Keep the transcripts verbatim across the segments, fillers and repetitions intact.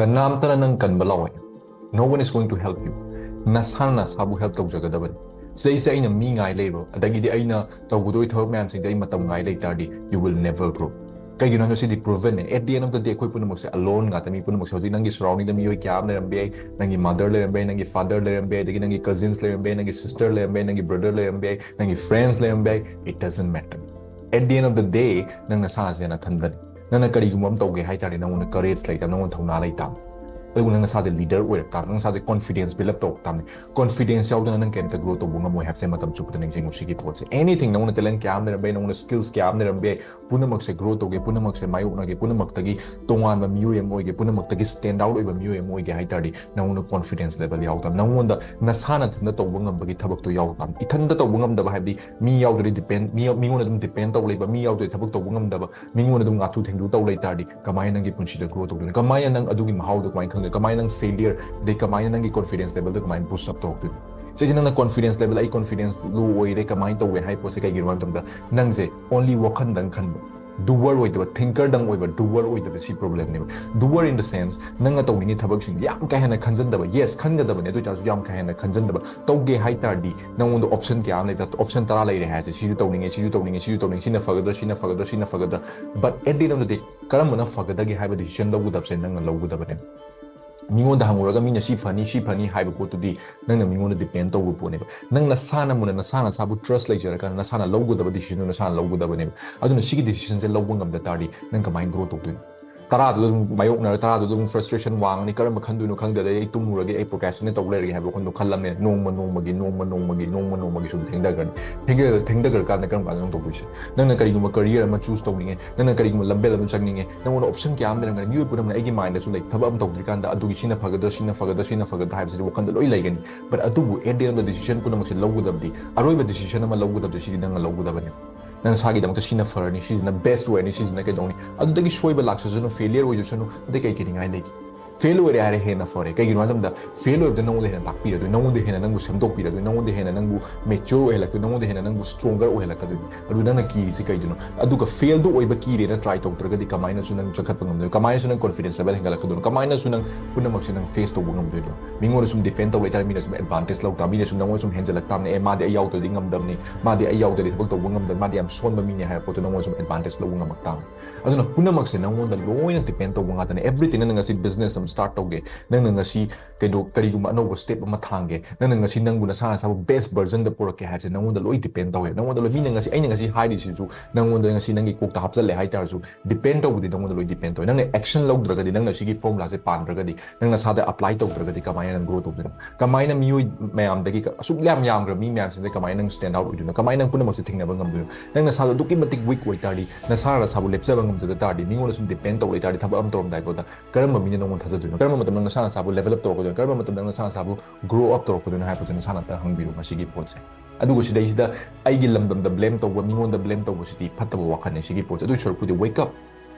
ꯀꯅꯥꯝꯇꯅ ꯅꯪ ꯀꯟꯕ ꯂꯥꯛꯑꯣꯏ. No one is going to help you. ꯅꯁꯥꯅ ꯅꯁꯥꯕꯨ help ꯇꯧꯖꯒꯗꯕꯅꯤ. ꯁꯤꯗꯩꯁꯤꯗ ꯑꯩꯅ ꯃꯤ ꯉꯥꯏ ꯂꯩꯕ, ꯑꯗꯒꯤꯗꯤ ꯑꯩꯅ ꯇꯧꯒꯗꯣꯏ ꯊꯕꯛ ꯃꯌꯥꯝꯁꯤꯡꯁꯦ ꯑꯩ ꯃꯇꯝ ꯉꯥꯏ ꯂꯩ ꯇꯥꯔꯗꯤ, you will never grow. ꯀꯩꯒꯤꯅꯣ ꯍꯥꯏꯕ ꯁꯤꯗꯤ proven ꯅꯦ꯫ At the end of the day ꯑꯩꯈꯣꯏ ꯄꯨꯝꯅꯃꯛꯁꯦ alone ꯉꯥꯛꯇ, ꯃꯤ ꯄꯨꯝꯅꯃꯛꯁꯦ꯫ ꯍꯧꯖꯤꯛ ꯅꯪꯒꯤ surrounding ꯗ ꯃꯤꯑꯣꯏ ꯀꯌꯥ ꯑꯃ ꯂꯩꯔꯝꯕ ꯌꯥꯏ, ꯅꯪꯒꯤ mother ꯂꯩꯔꯝꯕ ꯌꯥꯏ, ꯅꯪꯒꯤ father ꯂꯩꯔꯝꯕ ꯌꯥꯏ, ꯑꯗꯒꯤ ꯅꯪꯒꯤ cousins ꯂꯩꯔꯝꯕ ꯌꯥꯏ, ꯅꯪꯒꯤ sister ꯂꯩꯔꯝꯕ ꯌꯥꯏ, ꯅꯪꯒꯤ brother ꯂꯩꯔꯝꯕ ꯌꯥꯏ, ꯅꯪꯒꯤ friends ꯂꯩꯔꯝꯕ ꯌꯥꯏ, it doesn't matter. At the end of the day ꯅꯪ ꯅꯁꯥꯁꯦ ꯅꯊꯟꯗꯅꯤ꯫ ꯅꯪꯅ ꯀꯔꯤꯒꯨꯝꯕ ꯑꯃ ꯇꯧꯒꯦ ꯍꯥꯏ ꯇꯥꯔꯗꯤ ꯅꯪꯉꯣꯟꯗ courage ꯂꯩꯇꯥꯕ, ꯅꯪꯉꯣꯟꯗ ꯊꯧꯅꯥ ꯂꯩꯇꯥꯕ꯫ ꯑꯗꯨꯒ ꯅꯪ ꯅꯁꯥꯁꯦ leader ꯑꯣꯏꯔꯛ ꯇꯥꯕ, ꯅꯪ ꯅꯁꯥꯁꯦ confidence build up ꯇꯧꯔꯛ ꯇꯥꯕꯅꯤ꯫ Confidence ꯌꯥꯎꯗꯅ ꯅꯪ ꯀꯩꯝꯇ grow ꯇꯧꯕ ꯉꯝꯃꯣꯏ ꯍꯥꯏꯕꯁꯦ ꯃꯇꯝ ꯆꯨꯞꯄꯗ ꯅꯤꯡꯁꯤꯡꯉꯨ꯫ ꯁꯤꯒꯤ ꯄꯣꯠꯁꯦ, anything, ꯅꯪꯉꯣꯟꯗ talent ꯀꯌꯥ ꯑꯃ ꯂꯩꯔꯝꯕ ꯌꯥꯏ, ꯅꯪꯉꯣꯟꯗ skills ꯀꯌꯥ ꯑꯃ ꯂꯩꯔꯝꯕ ꯌꯥꯏ, ꯄꯨꯝꯅꯃꯛꯁꯦ grow ꯇꯧꯒꯦ, ꯄꯨꯝꯅꯃꯛꯁꯦ ꯃꯥꯌꯣꯛꯅꯒꯦ, ꯄꯨꯝꯅꯃꯛꯇꯒꯤ ꯇꯣꯉꯥꯟꯕ ꯃꯤꯑꯣꯏ ꯑꯃ ꯑꯣꯏꯒꯦ, ꯄꯨꯝꯅꯃꯛꯇꯒꯤ stand out ꯑꯣꯏꯕ ꯃꯤꯑꯣꯏ ꯑꯃ ꯑꯣꯏꯒꯦ ꯍꯥꯏ ꯇꯥꯔꯗꯤ ꯅꯪꯉꯣꯟꯗ confidence level ꯌꯥꯎꯗꯕ, ꯅꯪꯉꯣꯟꯗ ꯅꯁꯥ ꯅꯊꯟꯗ ꯇꯧꯕ ꯉꯝꯕꯒꯤ ꯊꯕꯛꯇꯣ ꯌꯥꯎꯗꯕ꯫ ꯏꯊꯟꯗ ꯇꯧꯕ ꯉꯝꯗꯕ ꯍꯥꯏꯕꯗꯤ ꯃꯤ ꯌꯥꯎꯗ꯭ꯔꯗꯤ depend, ꯃꯤ, ꯃꯤꯉꯣꯟꯗ ꯑꯗꯨꯝ depend ꯇꯧ ꯂꯩꯕ, ꯃꯤ ꯌꯥꯎꯗ꯭ꯔꯗꯤ ꯊꯕꯛ ꯇꯧꯕ ꯉꯝꯗꯕ, ꯃꯤꯉꯣꯟꯗ ꯑꯗꯨꯝ ꯉꯥꯊꯨ ꯊꯦꯡꯗꯨ ꯇꯧ ꯂꯩ ꯇꯥꯔꯗꯤ ꯀꯃꯥꯏꯅ ꯅꯪꯒꯤ ꯄꯨꯟꯁꯤꯗ grow ꯇꯧꯗꯣꯏꯅꯣ? ꯀꯃꯥꯏꯅ ꯅꯪ ꯑꯗꯨꯒꯤ ꯃꯍꯥꯎꯗꯣ ꯀꯃꯥꯏꯅ ꯈꯪꯗꯣꯏꯅꯣ? ꯀꯃꯥꯏꯅ ꯅꯪ failure, ꯑꯗꯩ ꯀꯃꯥꯏꯅ ꯅꯪꯒꯤ confidence level ꯗꯣ ꯀꯃꯥꯏꯅ boost up ꯇꯧꯔꯛꯇꯣꯏꯅꯣ? ꯁꯤꯁꯦ ꯅꯪꯅ confidence level, "ꯑꯩ confidence low ꯑꯣꯏꯔꯦ, ꯀꯃꯥꯏꯅ ꯇꯧꯋꯦ?" ꯍꯥꯏ ꯄꯣꯠꯁꯦ ꯀꯩꯒꯤꯅꯣ ꯍꯥꯏꯕ ꯃꯇꯝꯗ ꯅꯪꯁꯦ only ꯋꯥꯈꯟꯗꯪ ꯈꯟꯕ, doer ꯑꯣꯏꯗꯕ, thinker ꯗꯪ ꯑꯣꯏꯕ, doer ꯑꯣꯏꯗꯕ, ꯁꯤ problem ꯅꯦꯕ꯫ Doer in the sense, ꯅꯪꯅ ꯇꯧꯅꯤꯡꯉꯤ ꯊꯕꯛꯁꯤꯡꯁꯦ ꯌꯥꯝ ꯀꯥ ꯍꯦꯟꯅ ꯈꯟꯖꯟꯗꯕ꯫ Yes, ꯈꯟꯒꯗꯕꯅꯦ, ꯑꯗꯨ ꯑꯣꯏꯇꯥꯔꯁꯨ ꯌꯥꯝ ꯀꯥ ꯍꯦꯟꯅ ꯈꯟꯖꯟꯗꯕ꯫ ꯇꯧꯒꯦ ꯍꯥꯏ ꯇꯥꯔꯗꯤ ꯅꯪꯉꯣꯟꯗ option ꯀꯌꯥ ꯑꯃ ꯂꯩꯇꯥ, option ꯇꯔꯥ ꯂꯩꯔꯦ ꯍꯥꯏꯁꯦ, ꯁꯤꯁꯨ ꯇꯧꯅꯤꯡꯉꯦ, ꯁꯤꯁꯨ ꯇꯧꯅꯤꯡꯉꯦ, ꯁꯤꯁꯨ ꯇꯧꯅꯤꯡꯉꯦ, ꯁꯤꯅ ꯐꯒꯗ꯭ꯔꯥ, ꯁꯤꯅ ꯐꯒꯗ꯭ꯔꯥ, ꯁꯤꯅ ꯐꯒꯗ꯭ꯔꯥ? But at the end of the day, ꯀꯔꯝꯕꯅ ꯐꯒꯗꯒꯦ ꯍꯥꯏꯕ decision ꯂꯧꯒꯗꯕꯁꯦ ꯅꯪꯅ ꯂꯧꯒꯗꯕꯅꯦ꯫ ꯃꯤꯉꯣꯟꯗ ꯍꯪꯉꯨꯔꯒ ꯃꯤꯅ ꯁꯤ ꯐꯅꯤ, ꯁꯤ ꯐꯅꯤ ꯍꯥꯏꯕ ꯄꯣꯠꯇꯨꯗꯤ ꯅꯪꯅ ꯃꯤꯉꯣꯟꯗ depend ꯇꯧꯕ ꯄꯣꯠꯅꯦꯕ꯫ ꯅꯪ ꯅꯁꯥꯅ ꯃꯨꯟꯅ ꯅꯁꯥ ꯅꯁꯥꯕꯨ trust ꯂꯩꯖꯔꯀꯥꯟꯗ ꯅꯁꯥꯅ ꯂꯧꯒꯗꯕ decision ꯗꯨ ꯅꯁꯥꯅ ꯂꯧꯒꯗꯕꯅꯦꯕ꯫ ꯑꯗꯨꯅ ꯁꯤꯒꯤ decision ꯁꯦ ꯂꯧꯕ ꯉꯝꯗ ꯇꯥꯔꯗꯤ ꯅꯪ ꯀꯃꯥꯏꯅ grow ꯇꯧꯗꯣꯏꯅꯣ? ꯇꯔꯥꯗꯨꯗ ꯑꯗꯨꯝ ꯃꯥꯌꯣꯛꯅꯔ, ꯇꯔꯥꯗꯨꯗ ꯑꯗꯨꯝ frustration ꯋꯥꯡꯉꯅꯤ, ꯀꯔꯝꯕ ꯈꯟꯗꯣꯏꯅꯣ ꯈꯪꯗꯦ, ꯑꯗꯩ ꯑꯩ ꯇꯨꯝꯃꯨꯔꯒꯦ, ꯑꯩ procrastinate ꯇꯧ ꯂꯩꯔꯒꯦ ꯍꯥꯏꯕ ꯋꯥꯈꯜꯗꯣ ꯈꯜꯂꯝꯅꯦ꯫ ꯅꯣꯡꯃ ꯅꯣꯡꯃꯒꯤ, ꯅꯣꯡꯃ ꯅꯣꯡꯃꯒꯤ, ꯅꯣꯡꯃ ꯅꯣꯡꯃꯒꯤ ꯁꯨꯝ ꯊꯦꯡꯊꯈ꯭ꯔꯅꯤ꯫ ꯊꯦꯡꯊ-, ꯊꯦꯡꯊꯈ꯭ꯔꯀꯥꯟꯗ ꯀꯔꯝ ꯀꯥꯟꯗ ꯅꯪ ꯇꯧꯗꯣꯏꯁꯦ? ꯅꯪꯅ ꯀꯔꯤꯒꯨꯝꯕ career ꯑꯃ choose ꯇꯧꯅꯤꯡꯉꯦ, ꯅꯪꯅ ꯀꯔꯤꯒꯨꯝꯕ ꯂꯝꯕꯦꯜ ꯑꯃ ꯆꯪꯅꯤꯡꯉꯦ, ꯅꯪꯉꯣꯟꯗ option ꯀꯌꯥ ꯑꯃ ꯂꯩꯔꯝꯒꯅꯤ꯫ ꯃꯤꯑꯣꯏ ꯄꯨꯝꯅꯃꯛꯅ ꯑꯩꯒꯤ mind ꯗꯁꯨ ꯂꯩ, ꯊꯕꯛ ꯑꯃ ꯇꯧꯗ꯭ꯔꯤꯀꯥꯟꯗ ꯑꯗꯨꯒꯤ ꯁꯤꯅ ꯐꯒꯗ꯭ꯔꯥ, ꯁꯤꯅ ꯐꯒꯗ꯭ꯔꯥ, ꯁꯤꯅ ꯐꯒꯗ꯭ꯔꯥ ꯍꯥꯏꯕꯁꯤꯗꯤ ꯋꯥꯈꯜꯗ ꯂꯣꯏ ꯂꯩꯒꯅꯤ꯫ But ꯑꯗꯨꯕꯨ at the end of the decision ꯄꯨꯝꯅꯃꯛꯁꯦ ꯂꯧꯒꯗꯕꯗꯤ, ꯑꯔꯣꯏꯕ decision ꯑꯃ ꯂꯧꯒꯗꯕꯗꯤ ꯁꯤꯗꯤ ꯅꯪꯅ ꯂꯧꯒꯗꯕꯅꯤ꯫ ꯅꯪ ꯅꯁꯥꯒꯤꯗꯃꯛꯇ ꯁꯤꯅ ꯐꯔꯅꯤ, ꯁꯤꯁꯤꯅ best ꯑꯣꯏꯔꯅꯤ, ꯁꯤꯁꯤꯅ ꯀꯩꯗꯧꯅꯤ, ꯑꯗꯨꯗꯒꯤ ꯁꯣꯏꯕ ꯂꯥꯛꯆꯁꯅꯨ, failure ꯑꯣꯏꯖꯁꯅꯨ, ꯑꯗꯩ ꯀꯩ ꯀꯩꯅꯤꯡꯉꯥꯏ ꯂꯩꯒꯦ? ꯐꯦꯜ ꯑꯣꯏꯔꯦ ꯍꯥꯏꯔꯦ ꯍꯦꯟꯅ ꯐꯔꯦ꯫ ꯀꯩꯒꯤꯅꯣ ꯍꯥꯏꯕ ꯃꯇꯝꯗ ꯐꯦꯜ ꯑꯣꯏꯕꯗ ꯅꯉꯣꯟꯗ ꯍꯦꯟꯅ ꯇꯥꯛꯄꯤꯔꯗꯣꯏꯅꯤ, ꯅꯉꯣꯟꯗ ꯍꯦꯟꯅ ꯅꯪꯕꯨ ꯁꯦꯝꯗꯣꯛꯄꯤꯔꯗꯣꯏꯅꯤ, ꯅꯉꯣꯟꯗ ꯍꯦꯟꯅ ꯅꯪꯕꯨ ꯃꯦꯆ꯭ꯌꯣꯔ ꯑꯣꯏꯍꯜꯂꯛꯇꯣꯏꯅꯤ, ꯅꯉꯣꯟꯗ ꯍꯦꯟꯅ ꯅꯪꯕꯨ ꯁ꯭ꯇꯔꯣꯡꯒꯔ ꯑꯣꯏꯍꯜꯂꯛꯀꯗꯣꯏꯅꯤ꯫ ꯑꯗꯨ ꯅꯪꯅ ꯀꯤꯔꯤꯁꯤ ꯀꯩꯒꯤꯅꯣ? ꯑꯗꯨꯒ ꯐꯦꯜꯗꯨ ꯑꯣꯏꯕ ꯀꯤꯔꯦꯅ ꯇ꯭ꯔꯥꯏ ꯇꯧꯗ꯭ꯔꯒꯗꯤ ꯀꯃꯥꯏꯅꯁꯨ ꯅꯪ ꯆꯈꯠꯄ ꯉꯝꯗꯣꯏꯅꯣ? ꯀꯃꯥꯏꯅꯁꯨ ꯅꯪ ꯀꯣꯟꯐꯤꯗꯦꯟꯁ ꯂꯦꯚꯦꯜ ꯍꯦꯟꯒꯠꯂꯛꯀꯗꯣꯏꯅꯣ? ꯀꯃꯥꯏꯅꯁꯨ ꯅꯪ ꯄꯨꯝꯅꯃꯛꯁꯦ ꯅꯪ ꯐꯦꯁ ꯇꯧꯕ ꯉꯝꯗꯣꯏꯅꯣ? ꯃꯤꯉꯣꯟꯗ ꯁꯨꯝ ꯗꯤꯄꯦꯟ ꯇꯧꯕ ꯂꯩꯇꯥꯔꯗꯤ ꯃꯤꯅ ꯁꯨꯝ ꯑꯦꯗꯚꯥꯟꯇꯦꯖ ꯂꯧ ꯇꯥ, ꯃꯤꯅ ꯁꯨꯝ ꯅꯉꯣꯟꯗ ꯁꯨꯝ ꯍꯦꯟꯖꯜꯂꯛ ꯇꯥꯕꯅꯤ꯫ "ꯑꯦ, ꯃꯥꯗꯤ ꯑꯩ ꯌꯥꯎꯗ꯭ꯔꯗꯤ ꯉꯝꯗꯕꯅꯤ, ꯃꯥꯗꯤ ꯑꯩ ꯌꯥꯎꯗ꯭ꯔꯗꯤ ꯊꯕꯛ ꯇꯧꯕ ꯉꯝꯗꯕꯅꯤ, ꯃꯥꯗꯤ ꯌꯥꯝ ꯁꯣꯟꯕ ꯃꯤꯅꯤ" ꯍꯥꯏꯕ ꯄꯣꯠꯇꯣ ꯅꯉꯣꯟꯗ ꯁꯨꯝ ꯑꯦꯗꯚꯥꯟꯇꯦꯖ ꯂꯧꯕ ꯉꯝꯃꯛ ꯇꯥꯕꯅꯤ꯫ ꯑꯗꯨꯅ ꯄꯨꯝꯅꯃꯛꯁꯦ ꯅꯉꯣꯟꯗ ꯂꯣꯏꯅ ꯗꯤꯄꯦꯟ ꯇꯧꯕ ꯉꯥꯛꯇꯅꯦ꯫ ꯑꯦꯚ꯭ꯔꯤꯊꯤꯡ꯫ ꯅꯪꯅ ꯉꯁꯤ ꯕꯤꯖꯤꯅꯦꯁ ꯑꯃ ꯁ꯭ꯇꯥꯔꯠ ꯇꯧꯒꯦ, ꯅꯪꯅ ꯉꯁꯤ ꯀꯩꯅꯣ, ꯀꯔꯤꯒꯨꯝꯕ ꯑꯅꯧꯕ ꯁ꯭ꯇꯦꯞ ꯑꯃ ꯊꯥꯡꯒꯦ, ꯅꯪꯅ ꯉꯁꯤ ꯅꯪꯕꯨ ꯅꯁꯥ ꯅꯁꯥꯕꯨ ꯕꯦꯁ ꯚꯔꯖꯟꯗ ꯄꯨꯔꯛꯀꯦ ꯍꯥꯏꯕꯁꯦ ꯅꯉꯣꯟꯗ ꯂꯣꯏ ꯗꯤꯄꯦꯟ ꯇꯧꯋꯦ꯫ ꯅꯉꯣꯟꯗ ꯂꯣꯏ, ꯃꯤꯅ ꯉꯁꯤ, ꯑꯩꯅ ꯉꯁꯤ ꯍꯥꯏꯔꯤꯁꯤꯁꯨ ꯅꯉꯣꯟꯗ ꯉꯁꯤ ꯅꯪꯒꯤ ꯀꯣꯛꯇ ꯍꯥꯞꯆꯜꯂꯦ ꯍꯥꯏꯇꯥꯔꯁꯨ, ꯗꯤꯄꯦꯟ ꯇꯧꯕꯗꯤ ꯅꯉꯣꯟꯗ ꯂꯣꯏ ꯗꯤꯄꯦꯟ ꯇꯧꯋꯦ꯫ ꯅꯪꯅ ꯑꯦꯛꯁꯟ ꯂꯧꯗ꯭ꯔꯒꯗꯤ, ꯅꯪꯅ ꯁꯤꯒꯤ ꯐꯣꯔꯃꯨꯂꯥꯁꯦ ꯄꯥꯟꯗ꯭ꯔꯒꯗꯤ, ꯅꯪ ꯅꯁꯥꯗ ꯑꯦꯄ꯭ꯂꯥꯏ ꯇꯧꯗ꯭ꯔꯒꯗꯤ ꯀꯃꯥꯏꯅ ꯅꯪ ꯒ꯭ꯔꯣ ꯇꯧꯗꯣꯏꯅꯣ? ꯀꯃꯥꯏꯅ ꯃꯤꯑꯣꯏ ꯃꯌꯥꯝꯗꯒꯤ ꯀ-, ꯑꯁꯨꯛ ꯌꯥꯝ ꯌꯥꯝꯈ꯭ꯔꯕ ꯃꯤ ꯃꯌꯥꯝꯁꯤꯗ ꯀꯃꯥꯏꯅ ꯅꯪ ꯁ꯭ꯇꯦꯟ ꯑꯥꯎꯠ ꯑꯣꯏꯗꯣꯏꯅꯣ? ꯀꯃꯥꯏꯅ ꯅꯪ ꯄꯨꯝꯅꯃꯛꯁꯦ ꯊꯦꯡꯅꯕ ꯉꯝꯗꯣꯏꯅꯣ? ꯅꯪ ꯅꯁꯥꯗꯣ ꯑꯗꯨꯛꯀꯤ ꯃꯇꯤꯛ ꯋꯤꯛ ꯑꯣꯏ ꯇꯥꯔꯗꯤ, ꯅꯁꯥꯅ ꯅꯁꯥꯕꯨ ꯂꯦꯞꯆꯕ ꯉꯝꯖꯗ ꯇꯥꯔꯗꯤ, ꯃꯤꯉꯣꯟꯗ ꯁꯨꯝ ꯗꯤꯄꯦꯟ ꯇꯧ ꯂꯩ ꯇꯥꯔꯗꯤ, ꯊꯕꯛ ꯑꯃ ꯇꯧꯔꯝꯗꯥꯏ ꯄꯣꯠꯇ ꯀꯔꯝꯕ ꯃꯤꯅ ꯅꯉꯣꯟꯗ ꯊꯥꯖꯗꯣꯏꯅꯣ? ꯀꯔꯝꯕ ꯃꯇꯝꯗ ꯅꯪ ꯅꯁꯥ ꯅꯁꯥꯕꯨ ꯂꯦꯚꯦꯜ ꯑꯞ ꯇꯧꯔꯛꯀꯗꯣꯏꯅꯣ? ꯀꯔꯝꯕ ꯃꯇꯝꯗ ꯅꯪ ꯅꯁꯥ ꯅꯁꯥꯕꯨ ꯒ꯭ꯔꯣ ꯑꯞ ꯇꯧꯔꯛꯀꯗꯣꯏꯅꯣ ꯍꯥꯏꯕꯁꯦ ꯅꯁꯥꯅ ꯑꯝꯇ ꯍꯪꯕꯤꯔꯣ ꯉꯁꯤꯒꯤ ꯄꯣꯠꯁꯦ꯫ ꯑꯗꯨꯒ ꯁꯤꯗꯩꯁꯤꯗ ꯑꯩꯒꯤ ꯂꯝꯗꯝꯗ ꯕ꯭ꯂꯦꯝ ꯇꯧꯕ, ꯃꯤꯉꯣꯟꯗ ꯕ꯭ꯂꯦꯝ ꯇꯧꯕꯁꯤꯗꯤ ꯐꯠꯇꯕ ꯋꯥꯈꯜꯅꯤ꯫ ꯁꯤꯒꯤ ꯄꯣꯠꯁꯦ, ꯑꯗꯨꯒꯤ ꯁꯔꯨꯛꯄꯨꯗꯤ wake up,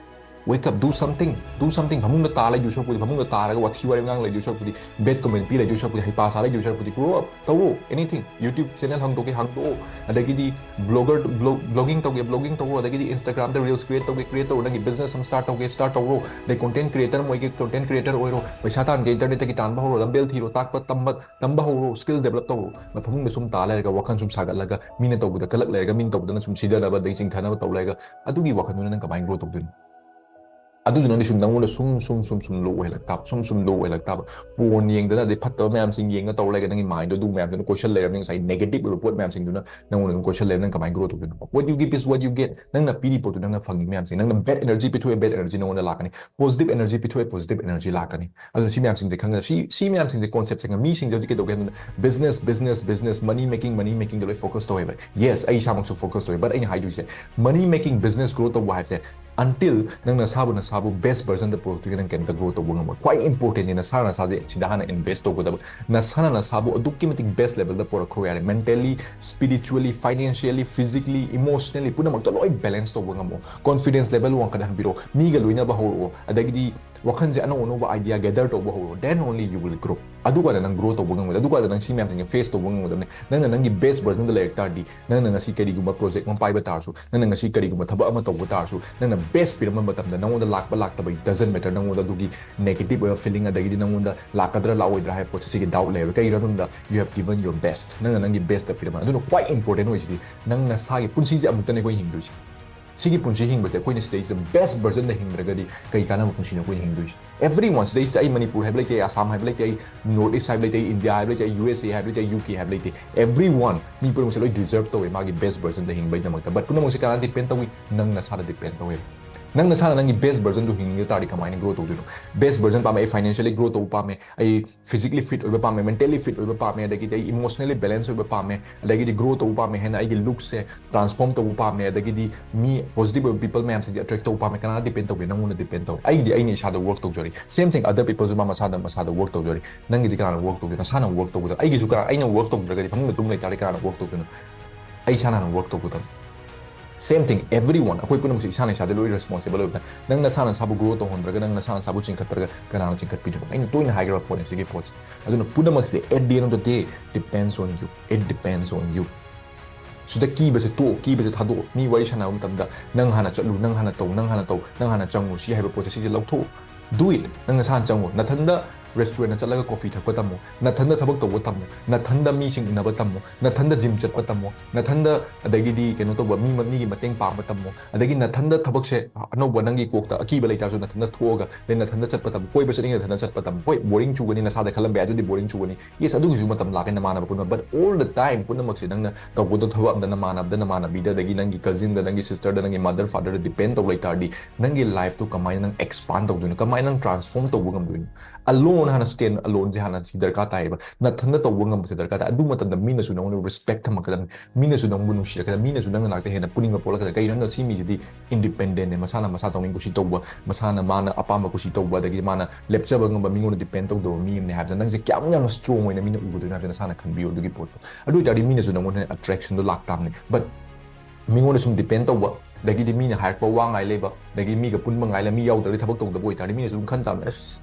wake up, do something, do something꯫ ꯐꯃꯨꯡꯗ ꯇꯥ ꯂꯩꯗꯣꯏ ꯁꯔꯨꯛꯄꯨꯗꯤ, ꯐꯃꯨꯡꯗ ꯇꯥꯔꯒ ꯋꯥꯊꯤ ꯋꯥꯔꯦꯝ ꯉꯥꯡ ꯂꯩꯗꯣꯏ ꯁꯔꯨꯛꯄꯨꯗꯤ, ꯕꯦꯗ ꯀꯃꯦꯟ ꯄꯤ ꯂꯩꯗꯣꯏ ꯁꯔꯨꯛꯄꯨꯗꯤ, ꯍꯩꯄꯥ ꯁꯥ ꯂꯩꯗꯣꯏ ꯁꯔꯨꯛꯄꯨꯗꯤ, grow up ꯇꯧꯋꯣ꯫ Anything꯫ YouTube ꯆꯦꯅꯦꯜ ꯍꯥꯡꯗꯣꯛꯀꯦ, ꯍꯥꯡꯗꯣꯛꯑꯣ꯫ ꯑꯗꯒꯤꯗꯤ ꯕ꯭ꯂꯣꯒꯔ, ꯕ꯭ꯂꯣ-, ꯕ꯭ꯂꯣꯒꯤꯡ ꯇꯧꯒꯦ, ꯕ꯭ꯂꯣꯒꯤꯡ ꯇꯧꯔꯣ꯫ ꯑꯗꯒꯤꯗꯤ Instagram ꯗ ꯔꯤꯜꯁ ꯀ꯭ꯔꯤꯌꯦꯠ ꯇꯧꯒꯦ, ꯀ꯭ꯔꯤꯌꯦꯠ ꯇꯧꯔꯣ꯫ ꯅꯪꯒꯤ ꯕꯤꯖꯤꯅꯦꯁ ꯑꯃ ꯁ꯭ꯇꯥꯔꯠ ꯇꯧꯒꯦ, ꯁ꯭ꯇꯥꯔꯠ ꯇꯧꯔꯣ꯫ ꯑꯗꯩ ꯀꯣꯟꯇꯦꯟ ꯀ꯭ꯔꯤꯌꯦꯇꯔ ꯑꯃ ꯑꯣꯏꯒꯦ, ꯀꯣꯟꯇꯦꯟ ꯀ꯭ꯔꯤꯌꯦꯇꯔ ꯑꯣꯏꯔꯣ꯫ ꯄꯩꯁꯥ ꯇꯥꯟꯒꯦ, ꯏꯟꯇꯔꯅꯦꯠꯇꯒꯤ ꯇꯥꯟꯕ ꯍꯧꯔꯣ꯫ ꯂꯝꯕꯦꯜ ꯊꯤꯔꯣ, ꯇꯥꯛꯄ ꯇꯝꯕ, ꯇꯝꯕ ꯍꯧꯔꯣ, ꯁ꯭ꯀꯤꯜꯁ ꯗꯦꯕꯂꯞ ꯇꯧꯔꯣ꯫ ꯅꯐꯃꯨꯡꯗ ꯁꯨꯝ ꯇꯥ ꯂꯩꯔꯒ, ꯋꯥꯈꯜ ꯁꯨꯝ ꯁꯥꯒꯠꯂꯒ, ꯃꯤꯅ ꯇꯧꯕꯗ ꯀꯜꯂꯛ ꯂꯩꯔꯒ, ꯃꯤꯅ ꯇꯧꯕꯗꯅ ꯁꯨꯝ ꯁꯤꯗꯅꯕ, ꯑꯗꯩ ꯆꯤꯡꯊꯅꯕ ꯇꯧ ꯂꯩꯔꯒ, ꯑꯗꯨꯒꯤ ꯋꯥꯈꯜꯗꯨꯅ ꯅꯪ ꯀꯃꯥꯏꯅ ꯒ꯭ꯔꯣ ꯇꯧꯗꯣꯏꯅꯣ? ꯑꯗꯨꯗꯨꯅꯗꯤ ꯁꯨꯝ ꯅꯪꯉꯣꯟꯗ ꯁꯨꯝ, ꯁꯨꯝ, ꯁꯨꯝ ꯂꯣ ꯑꯣꯏꯍꯜꯂꯛ ꯇꯥꯕ, ꯁꯨꯝ, ꯁꯨꯝ ꯂꯣ ꯑꯣꯏꯍꯜꯂꯛ ꯇꯥꯕ꯫ ꯄꯣꯔꯟ ꯌꯦꯡꯗꯅ, ꯑꯗꯩ ꯐꯠꯇꯕ ꯃꯌꯥꯝꯁꯤꯡ ꯌꯦꯡꯉ ꯇꯧ ꯂꯩꯔꯒ, ꯅꯪꯒꯤ ꯃꯥꯏꯟꯗꯣ ꯑꯗꯨ ꯃꯌꯥꯝꯗꯨꯅ ꯀꯣꯏꯁꯜ ꯂꯩꯔꯕꯅꯤꯅ, ꯉꯁꯥꯏ ꯅꯦꯒꯦꯇꯤꯚ ꯑꯣꯏꯕ ꯄꯣꯠ ꯃꯌꯥꯝꯁꯤꯡꯗꯨꯅ ꯅꯪꯉꯣꯟꯗ ꯑꯗꯨꯝ ꯀꯣꯏꯁꯜ ꯂꯩꯔꯕ, ꯅꯪ ꯀꯃꯥꯏꯅ ꯒ꯭ꯔꯣ ꯇꯧꯗꯣꯏꯅꯣ? What you give is what you get. ꯅꯪꯅ ꯄꯤꯔꯤ ꯄꯣꯠꯇꯨ ꯅꯪꯅ ꯐꯪꯉꯤ ꯃꯌꯥꯝꯁꯦ, ꯅꯪꯅ ꯕꯦꯗ ꯑꯦꯅꯔꯖꯤ ꯄꯤꯊꯣꯛꯑꯦ, ꯕꯦꯗ ꯑꯦꯅꯔꯖꯤ ꯅꯉꯣꯟꯗ ꯂꯥꯛꯀꯅꯤ꯫ ꯄꯣꯖꯤꯇꯤꯚ ꯑꯦꯅꯔꯖꯤ ꯄꯤꯊꯣꯛꯑꯦ, ꯄꯣꯖꯤꯇꯤꯚ ꯑꯦꯅꯔꯖꯤ ꯂꯥꯛꯀꯅꯤ꯫ ꯑꯗꯨꯅ ꯁꯤ ꯃꯌꯥꯝꯁꯤꯡꯁꯦ ꯈꯪꯗꯅ, ꯁꯤ, ꯁꯤ ꯃꯌꯥꯝꯁꯤꯡꯁꯦ, ꯀꯣꯟꯁꯦꯞꯁꯦ ꯃꯤꯁꯤꯡꯁꯦ ꯍꯧꯖꯤꯛ ꯀꯩꯗꯧꯒꯦ ꯍꯥꯏꯕꯗ, business, business, business, money making, money ꯃꯦꯀꯤꯡꯗ ꯂꯣꯏ ꯐꯣꯀꯁ ꯇꯧꯋꯦꯕ꯫ ꯌꯦꯁ, ꯑꯩ ꯏꯁꯥꯃꯛꯁꯨ ꯐꯣꯀꯁ ꯇꯧꯋꯦ, ꯕꯠ ꯑꯩꯅ ꯍꯥꯏꯗꯣꯏꯁꯦ, ꯃꯅꯤ ꯃꯦꯀꯤꯡ ꯕꯤꯖꯤꯅꯦꯁ ꯒ꯭ꯔꯣ ꯇꯧꯕ ꯍꯥꯏꯕꯁꯦ Until ꯅꯪ ꯅꯁꯥꯕꯨ ꯅꯁꯥꯕꯨ best version ꯗ ꯄꯨꯔꯛꯇ꯭ꯔꯤꯒ ꯅꯪ ꯀꯩꯝꯇ grow ꯇꯧꯕ ꯉꯝꯃꯣꯏ꯫ ꯈ꯭ꯋꯥꯏ important ꯅꯤ ꯅꯁꯥ ꯅꯁꯥꯁꯦ ꯁꯤꯗ ꯍꯥꯟꯅ invest ꯇꯧꯒꯗꯕ꯫ ꯅꯁꯥꯅ ꯅꯁꯥꯕꯨ ꯑꯗꯨꯛꯀꯤ ꯃꯇꯤꯛ best level ꯗ ꯄꯨꯔꯛꯈ꯭ꯔꯣ ꯌꯥꯔꯦ꯫ Mentally, spiritually, financially, physically, emotionally ꯄꯨꯝꯅꯃꯛꯇ ꯂꯣꯏ balance ꯇꯧꯕ ꯉꯝꯃꯣ꯫ Confidence level ꯋꯥꯡꯈꯠꯍꯟꯕꯤꯔꯣ꯫ ꯃꯤꯒ ꯂꯣꯏꯅꯕ ꯍꯧꯔꯛꯑꯣ꯫ ꯑꯗꯒꯤꯗꯤ ꯋꯥꯈꯜꯁꯦ ꯑꯅꯧ ꯑꯅꯧꯕ idea gather ꯇꯧꯕ ꯍꯧꯔꯣ꯫ Then only you will grow. ꯑꯗꯨꯀꯥꯟꯗ ꯅꯪ grow ꯇꯧꯕ ꯉꯝꯒꯗꯕ꯫ ꯑꯗꯨꯀꯥꯟꯗ ꯅꯪ ꯁꯤ ꯃꯌꯥꯝꯁꯤꯡꯁꯦ face ꯇꯧꯕ ꯉꯝꯒꯗꯕꯅꯤ꯫ ꯅꯪꯅ ꯅꯪꯒꯤ best version ꯗ ꯂꯩꯔꯛ ꯇꯥꯔꯗꯤ, ꯅꯪꯅ ꯉꯁꯤ ꯀꯔꯤꯒꯨꯝꯕ project ꯑꯃ ꯄꯥꯏꯕ ꯇꯥꯔꯁꯨ, ꯅꯪꯅ ꯉꯁꯤ ꯀꯔꯤꯒꯨꯝꯕ ꯊꯕꯛ ꯑꯃ ꯇꯧꯕ ꯇꯥꯔꯁꯨ, ꯅꯪꯅ best ꯄꯤꯔꯝꯕ ꯃꯇꯝꯗ ꯅꯪꯉꯣꯟꯗ ꯂꯥꯛꯄ ꯂꯥꯛꯇꯕ it doesn't matter꯫ ꯅꯪꯉꯣꯟꯗ ꯑꯗꯨꯒꯤ negative ꯑꯣꯏꯕ feeling, ꯑꯗꯒꯤꯗꯤ ꯅꯪꯉꯣꯟꯗ ꯂꯥꯛꯀꯗ꯭ꯔꯥ ꯂꯥꯛꯑꯣꯏꯗ꯭ꯔꯥ ꯍꯥꯏꯕ ꯄꯣꯠꯁꯦ ꯁꯤꯒꯤ doubt ꯂꯩꯔꯣꯏ꯫ ꯀꯩꯒꯤꯅꯣ ꯍꯥꯏꯕ ꯃꯇꯝꯗ you have given your best꯫ ꯅꯪꯅ ꯅꯪꯒꯤ best ꯇ ꯄꯤꯔꯝꯕ꯫ ꯑꯗꯨꯅ ꯈ꯭ꯋꯥꯏ important ꯑꯣꯏꯁꯤꯗꯤ ꯅꯪ ꯅꯁꯥꯒꯤ ꯄꯨꯟꯁꯤꯁꯦ ꯑꯃꯨꯛꯇꯅꯦ ꯑꯩꯈꯣꯏ ꯍꯤꯡꯗꯣꯏꯁꯦ꯫ ꯁꯤꯒꯤ ꯄꯨꯟꯁꯤ ꯍꯤꯡꯕꯁꯦ ꯑꯩꯈꯣꯏꯅ ꯁꯤꯗꯩꯁꯤꯗ best version ꯗ ꯍꯤꯡꯗ꯭ꯔꯒꯗꯤ ꯀꯩ ꯀꯥꯟꯅꯕ ꯄꯨꯟꯁꯤꯅꯣ ꯑꯩꯈꯣꯏꯅ ꯍꯤꯡꯗꯣꯏꯁꯦ? Everyone, ꯁꯤꯗꯩꯁꯤꯗ ꯑꯩ ꯃꯅꯤꯄꯨꯔ ꯍꯥꯏꯕ ꯂꯩꯇꯦ, ꯑꯁꯥꯝ ꯍꯥꯏꯕ ꯂꯩꯇꯦ, ꯑꯩ North East ꯍꯥꯏꯕ ꯂꯩꯇꯦ, ꯑꯩ India ꯍꯥꯏꯕ ꯂꯩꯇꯦ, ꯑꯩ U S A ꯍꯥꯏꯕ ꯂꯩꯇꯦ, U K ꯍꯥꯏꯕ ꯂꯩꯇꯦ꯫ Everyone, ꯃꯤ ꯄꯨꯝꯅꯃꯛꯁꯦ ꯂꯣꯏ deserve ꯇꯧꯋꯦ ꯃꯥꯒꯤ best version ꯗ ꯍꯤꯡꯕꯒꯤꯗꯃꯛꯇ꯫ But ꯄꯨꯝꯅꯃꯛꯁꯦ ꯀꯅꯥꯗ depend ꯇꯧꯏ? ꯅꯪ ꯅꯁꯥꯗ depend ꯇꯧꯋꯦꯕ꯫ ꯅꯪ ꯅꯁꯥꯅ ꯅꯪꯒꯤ best version ꯗꯨ ꯍꯤꯡꯅꯤꯡꯕ ꯇꯥꯔꯗꯤ ꯀꯃꯥꯏꯅ grow ꯇꯧꯗꯣꯏꯅꯣ? Best version ꯄꯥꯝꯃꯦ, ꯑꯩ financially grow ꯇꯧꯕ ꯄꯥꯝꯃꯦ, ꯑꯩ physically fit ꯑꯣꯏꯕ ꯄꯥꯝꯃꯦ, mentally fit ꯑꯣꯏꯕ ꯄꯥꯝꯃꯦ, ꯑꯗꯒꯤꯗꯤ ꯑꯩ emotionally balance ꯑꯣꯏꯕ ꯄꯥꯝꯃꯦ, ꯑꯗꯒꯤꯗꯤ grow ꯇꯧꯕ ꯄꯥꯝꯃꯦ ꯍꯥꯏꯅ ꯑꯩꯒꯤ look ꯁꯦ transform ꯇꯧꯕ ꯄꯥꯝꯃꯦ, ꯑꯗꯒꯤꯗꯤ ꯃꯤ positive ꯑꯣꯏꯕ people ꯃꯌꯥꯝꯁꯤꯡꯁꯦ attract ꯇꯧꯕ ꯄꯥꯝꯃꯦ꯫ ꯀꯅꯥꯗ depend ꯇꯧꯒꯦ? ꯅꯪꯉꯣꯟꯗ depend ꯇꯧꯋꯦ꯫ ꯑꯩꯒꯤꯗꯤ ꯑꯩꯅ ꯏꯁꯥꯗ work ꯇꯧꯖꯔꯤ꯫ Same thing, other people ꯁꯨ ꯃꯥ ꯃꯁꯥꯗ ꯃꯁꯥꯗ work ꯇꯧꯖꯔꯤ꯫ ꯅꯪꯒꯤꯗꯤ ꯀꯅꯥꯅ work ꯇꯧꯒꯦ? ꯅꯁꯥꯅ work ꯇꯧꯒꯗꯕ꯫ ꯑꯩꯒꯤꯁꯨ ꯀꯅꯥ, ꯑꯩꯅ work ꯇꯧꯗ꯭ꯔꯒꯗꯤ, ꯐꯃꯨꯡꯗ ꯇꯨꯝ ꯂꯩꯇꯥꯔꯗꯤ ꯀꯅꯥꯅ work ꯇꯧꯗꯣꯏꯅꯣ? ꯑꯩ ꯏꯁꯥꯅ ꯍꯥꯟꯅ work ꯇꯧꯒꯗꯕ꯫ Same thing, everyone, ꯑꯩꯈꯣꯏ ꯄꯨꯝꯅꯃꯛꯁꯦ ꯏꯁꯥꯅ ꯏꯁꯥꯗ ꯂꯣꯏ responsible ꯑꯣꯏꯕꯗ, ꯅꯪ ꯅꯁꯥꯅ ꯅꯁꯥꯕꯨ grow ꯇꯧꯍꯟꯗ꯭ꯔꯒ, ꯅꯪ ꯅꯁꯥꯅ ꯅꯁꯥꯕꯨ ꯆꯤꯡꯈꯠꯇ꯭ꯔꯒ ꯀꯅꯥꯅ ꯆꯤꯡꯈꯠꯄꯤꯗꯣꯏꯅꯣ? ꯑꯩꯅ ꯇꯣꯏꯅ ꯍꯥꯏꯈ꯭ꯔꯕ ꯄꯣꯠꯅꯤ ꯁꯤꯒꯤ ꯄꯣꯠꯁꯦ꯫ ꯑꯗꯨꯅ ꯄꯨꯝꯅꯃꯛꯁꯦ at the end of the day depends on you, it depends on you꯫ ꯁꯤꯗ ꯀꯤꯕꯁꯦ ꯇꯣꯛꯑꯣ, ꯀꯤꯕꯁꯦ ꯊꯥꯗꯣꯛꯑꯣ꯫ ꯃꯤ ꯋꯥꯔꯤ ꯁꯥꯟꯅꯕ ꯃꯇꯝꯗ ꯅꯪ ꯍꯥꯟꯅ ꯆꯠꯂꯨ, ꯅꯪ ꯍꯥꯟꯅ ꯇꯧ, ꯅꯪ ꯍꯥꯟꯅ ꯇꯧ, ꯅꯪ ꯍꯥꯟꯅ ꯆꯪꯉꯨ, ꯁꯤ ꯍꯥꯏꯕ ꯄꯣꯠꯁꯦ ꯁꯤꯁꯦ ꯂꯧꯊꯣꯛꯑꯣ꯫ Do it꯫ ꯅꯪ ꯅꯁꯥꯅ ꯆꯪꯉꯨ꯫ ꯅꯊꯟꯗ restaurant ꯆꯠꯂꯒ coffee ꯊꯛꯄ ꯇꯝꯃꯨ, ꯅꯊꯟꯗ ꯊꯕꯛ ꯇꯧꯕ ꯇꯝꯃꯨ, ꯅꯊꯟꯗ ꯃꯤꯁꯤꯡ ꯎꯅꯕ ꯇꯝꯃꯨ, ꯅꯊꯟꯗ gym ꯆꯠꯄ ꯇꯝꯃꯨ, ꯅꯊꯟꯗ ꯑꯗꯒꯤꯗꯤ ꯀꯩꯅꯣ ꯇꯧꯕ, ꯃꯤ, ꯃꯤꯒꯤ ꯃꯇꯦꯡ ꯄꯥꯡꯕ ꯇꯝꯃꯨ, ꯑꯗꯒꯤ ꯅꯊꯟꯗ ꯊꯕꯛꯁꯦ ꯑꯅꯧꯕ ꯅꯪꯒꯤ ꯀꯣꯛꯇ ꯑꯀꯤꯕ ꯂꯩꯇꯥꯔꯁꯨ ꯅꯊꯟꯗ ꯊꯣꯛꯑꯒ, ꯑꯗꯩ ꯅꯊꯟꯗ ꯆꯠꯄ ꯇꯝꯃꯨ, ꯀꯣꯏꯕ ꯆꯠꯅꯤꯡꯉꯦ ꯅꯊꯟꯗ ꯆꯠꯄ ꯇꯝꯃꯨ꯫ ꯍꯣꯏ, boring ꯆꯨꯒꯅꯤ, ꯅꯁꯥꯗ ꯈꯜꯂꯝꯕ ꯌꯥꯏ, ꯑꯗꯨꯗꯤ boring ꯆꯨꯒꯅꯤ꯫ Yes, ꯑꯗꯨꯒꯤꯁꯨ ꯃꯇꯝ ꯂꯥꯛꯀꯅꯤ ꯅꯃꯥꯟꯅꯕ ꯄꯨꯟꯕ, but all the time ꯄꯨꯝꯅꯃꯛꯁꯦ ꯅꯪꯅ ꯇꯧꯒꯗꯕ ꯊꯕꯛ ꯑꯝꯗ ꯅꯃꯥꯟꯅꯕꯗ, ꯅꯃꯥꯟꯅꯕꯤꯗ, ꯑꯗꯒꯤ ꯅꯪꯒꯤ cousin ꯗ, ꯅꯪꯒꯤ sister ꯗ, ꯅꯪꯒꯤ mother father ꯗ depend ꯇꯧ ꯂꯩꯇꯥꯔꯗꯤ ꯅꯪꯒꯤ life ꯇꯨ ꯀꯃꯥꯏꯅ ꯅꯪ expand ꯇꯧꯗꯣꯏꯅꯣ? ꯀꯃꯥꯏꯅ ꯅꯪ transform ꯇꯧꯕ ꯉꯝꯗꯣꯏꯅꯣ? Alone ꯍꯥꯟꯅ stand alone ꯁꯦ ꯍꯥꯟꯅ ꯁꯤ ꯗꯔꯀꯥꯔ ꯇꯥꯏꯌꯦꯕ꯫ ꯅꯊꯟꯗ ꯇꯧꯕ ꯉꯝꯕꯁꯦ ꯗꯔꯀꯥꯔ ꯇꯥꯏ꯫ ꯑꯗꯨ ꯃꯇꯝꯗ ꯃꯤꯅꯁꯨ ꯅꯉꯣꯟꯗ respect ꯊꯝꯃꯛꯀꯗꯕꯅꯤ, ꯃꯤꯅꯁꯨ ꯅꯪꯕꯨ ꯅꯨꯡꯁꯤꯔꯛꯀꯗꯕꯅꯤ, ꯃꯤꯅꯁꯨ ꯅꯪ ꯅꯅꯥꯛꯇ ꯍꯦꯟꯅ ꯄꯨꯅꯤꯡꯕ ꯄꯣꯛꯂꯛꯀꯗꯕꯅꯤ꯫ ꯀꯩꯒꯤꯅꯣ ꯍꯥꯏꯕꯗ ꯁꯤ ꯃꯤꯁꯤꯗꯤ independent ꯅꯦ, ꯃꯁꯥꯅ ꯃꯁꯥ ꯇꯧꯅꯤꯡ ꯀꯨꯁꯤ ꯇꯧꯕ, ꯃꯁꯥꯅ ꯃꯥꯅ ꯑꯄꯥꯝꯕ ꯀꯨꯁꯤ ꯇꯧꯕ, ꯑꯗꯒꯤ ꯃꯥꯅ ꯂꯦꯞꯆꯕ ꯉꯝꯕ, ꯃꯤꯉꯣꯟꯗ depend ꯇꯧꯗꯕ ꯃꯤ ꯑꯃꯅꯦ ꯍꯥꯏꯕꯗ ꯅꯪꯁꯦ ꯀꯌꯥꯃꯨꯛ ꯌꯥꯝꯅ strong ꯑꯣꯏꯅ ꯃꯤꯅ ꯎꯒꯗꯣꯏꯅꯣ ꯍꯥꯏꯕꯁꯦ ꯅꯁꯥꯅ ꯈꯟꯕꯤꯌꯨ ꯑꯗꯨꯒꯤ ꯄꯣꯠꯇꯣ꯫ ꯑꯗꯨ ꯑꯣꯏꯇꯥꯔꯗꯤ ꯃꯤꯅꯁꯨ ꯅꯪꯉꯣꯟꯗ attraction ꯗꯣ ꯂꯥꯛꯇꯥꯕꯅꯤ꯫ But ꯃꯤꯉꯣꯟꯗ ꯁꯨꯝ depend ꯇꯧꯕ, ꯑꯗꯒꯤꯗꯤ ꯃꯤꯅ ꯍꯥꯏꯔꯛꯄ ꯋꯥ ꯉꯥꯏ ꯂꯩꯕ, ꯑꯗꯒꯤ ꯃꯤꯒ ꯄꯨꯟꯕ ꯉꯥꯏ ꯂꯩ, ꯃꯤ ꯌꯥꯎꯗ꯭ꯔꯗꯤ ꯊꯕꯛ ꯇꯧꯗꯕ ꯑꯣꯏꯇꯥꯔꯗꯤ ꯃꯤꯅꯁꯨ ꯑꯗꯨꯝ ꯈꯟ ꯇꯥꯕꯅꯤ, "ꯑꯁ,